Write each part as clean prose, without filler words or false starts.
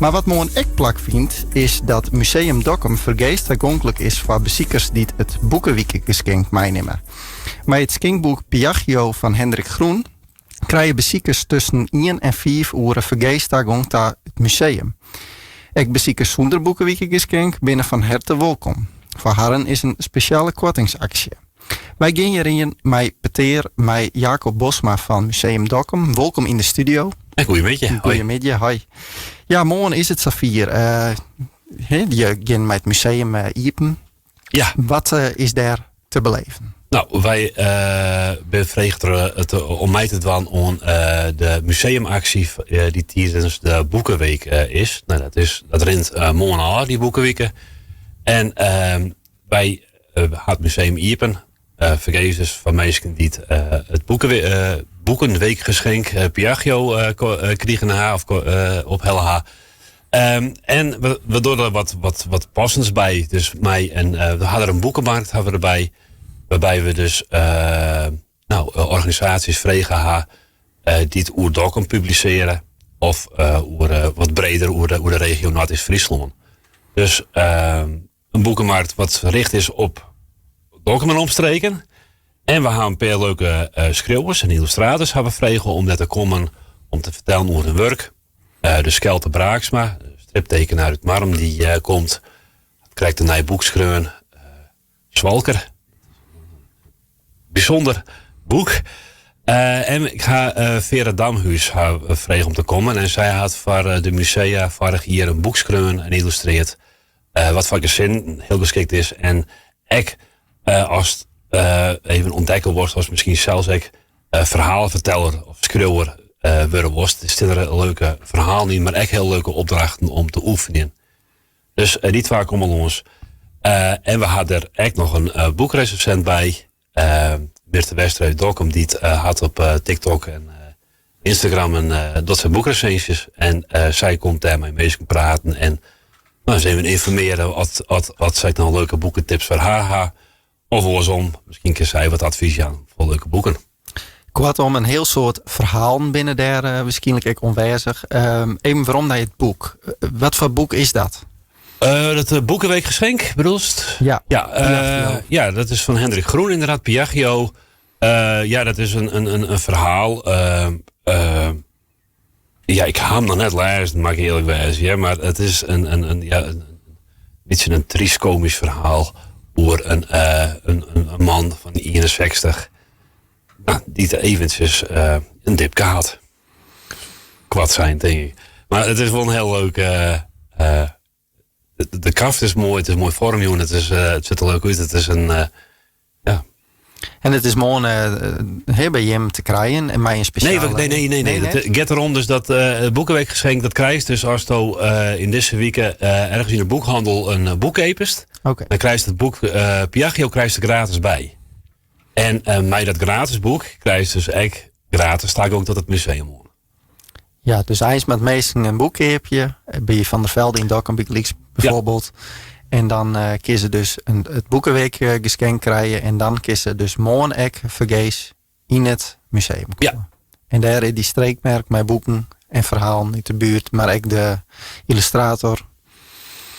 Mar wat moarn ek plakfynt is dat Museum Dokkum fergees tagonklik is foar besikers dy't it Boekewikegeskink meinimme. Mei it skinkboek Piaggio fan Hendrik Groen krije besikers tusken ien en fiif oere fergees tagong ta it museum. Ek besikers sûnder Boekewikegeskink binne fan herte wolkom. Foar harren is in spesjale koartingsaksje. Wy gean hjir yn mei petear mei Jacob Bosma fan Museum Dokkum. Wolkom yn de studio. Goeiemiddei. Goeiemiddei, hoi. Ja, moarn is it safier. Uh, je gean mei it museum eh, iepen. Ja. Wat eh, is dêr te beleven? No, wy uh, binne frege it, om mei te dwaan oan uh, de museumaksje dy't tidens de Boekenweek is. No, dat, is, dat rint moarn ôf, dy Boekewike. En ehm, wy ha it museum iepen. Fergees dus foar minsken dy't it Boekenweekgeschenk Piaggio krigen ha of ophelle ha. En we dogge der wat, wat, wat passends by. Dus mei in, we ha der in boekenmarkt ha we derby. Wêrby we dus no, organisaasjes frege ha dy't oer Dokkum publisearje. Of oer wat breder oer de regio Noardeast-Fryslân. Dus in boekenmarkt wat richt is op Dokkum en omstreken. En we ha in pear leuke skriuwers en yllustrators ha we frege om dêr te kommen om te fertellen oer hun wurk. De Skelte Braaksma, striptekenaar út Marrum, dy komt. Krekt in nij boek skreaun, Swalker. Bysûnder boek. En ik ha Vera Damhuis ha frege om te kommen. En sy hat foar de musea foarich jier in boek skreaun en yllustrearre. Wat foar gesinnen hiel geskikt is. En ek ast even ûntdekke wolst, ast miskien sels ek ferhaleferteller of skriuwer wurde wolst. Der steane der leuke ferhalen yn, mar ek hiel leuke opdrachten om te oefenjen. Dus dy twa komme lâns. En we ha der ek noch in boekresensint by. Birte Westra út Dokkum, dy't hat op TikTok en Instagram en docht sy boekresinsjes. En sy komt dêr mei minsken praten en no, se even ynformearje at sy noch leuke boeketips foar har ha. Of oarsom, miskien kin sy wat advys jaan foar leuke boeken. Koartom, in hiel soad ferhalen binne dêr wierskynlik ek oanwêzich. Even werom nei it boek. Wat foar boek is dat? Dat Boekenweekgeschenk bedoelst? Ja. Ja, ja, dat is fan Hendrik Groen ynderdaad, Piaggio. Ja, dat is in ferhaal. Ja, ik ha him noch net lêzen, moat ik earlik wêze. Ja, mar it is in, ja, in bytsje in tryst-komysk ferhaal oer in man fan 61 no, dy't eventsjes in dipke hat. Koart sein, tink ik. Mar it is wol in hiel leuk. De kaft is moai, it is moai foarmjûn, it sjocht der leuk út. It is in, ja. En it is moarn uh, by jim te krijen en mei in spesjale... Nee. It giet derom dus dat it Boekenweekgeschenk, dat krijst dus asto yn dizze wike ergens yn de boekhannel in boek keapest. Dan krijst it boek Piaggio krijst der gratis by. En mei dat gratis boek krijst dus ek gratis tagong tot it museum oan. Ja, dus eins moatte minsken in boek keapje by Van der Velde yn Dokkum bygelyks bijvoorbeeld. En dan uh, kinne se dus it boekenweekgeskink krije en dan kinne se dus moarn ek fergees yn it museum komme. Ja. En dêr is dy streekmerk mei boeken en ferhalen út de buert, mar ek de yllustrator.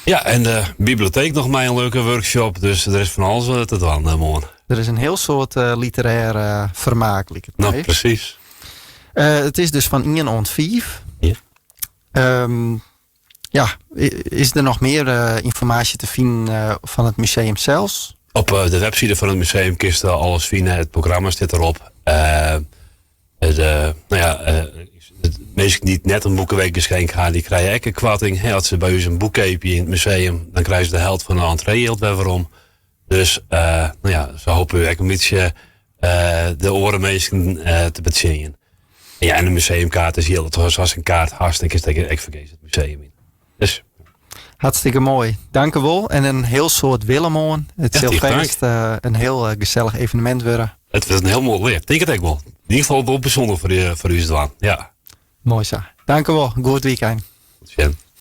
Ja, en de biblioteek noch mei in leuke workshop, dus der is fan alles te dwaan eh, moarn. Der is in hiel soad uh, literêr uh, fermaak, liket my. No, presys. Uh, it is dus fan 1 oant 5. Ja. Ja, is der noch mear ynformaasje te finen fan it museum sels? Op de webside fan it museum kinst alles fine. It programma stiet derop. De, no ja, de minsken dy't net in boekenweekgeschenk ha, dy krije ek in koarting. As se by ús in boek keapje yn it museum, dan krije se de helte fan de entreejild wer werom. Dus no ja, sa hoopje we ek in bytsje de oare minsken te betsjinjen. Ja, en de museumkaart is jildich. Dus ast in kaart hast, dan kinst ek fergees it museum yn. Dus. Hartstikke moai. Dankewol. En in hiel soad wille moarn. It Ja, sil tige fêst in hiel gesellich evenemint wurde. It wurdt in hiel moai lear. Tink it ek wol. Yn ieder gefal wol bysûnder foar ús dwaan. Ja. Moai sa. Dankewol. Goed wykein. Oant sjen.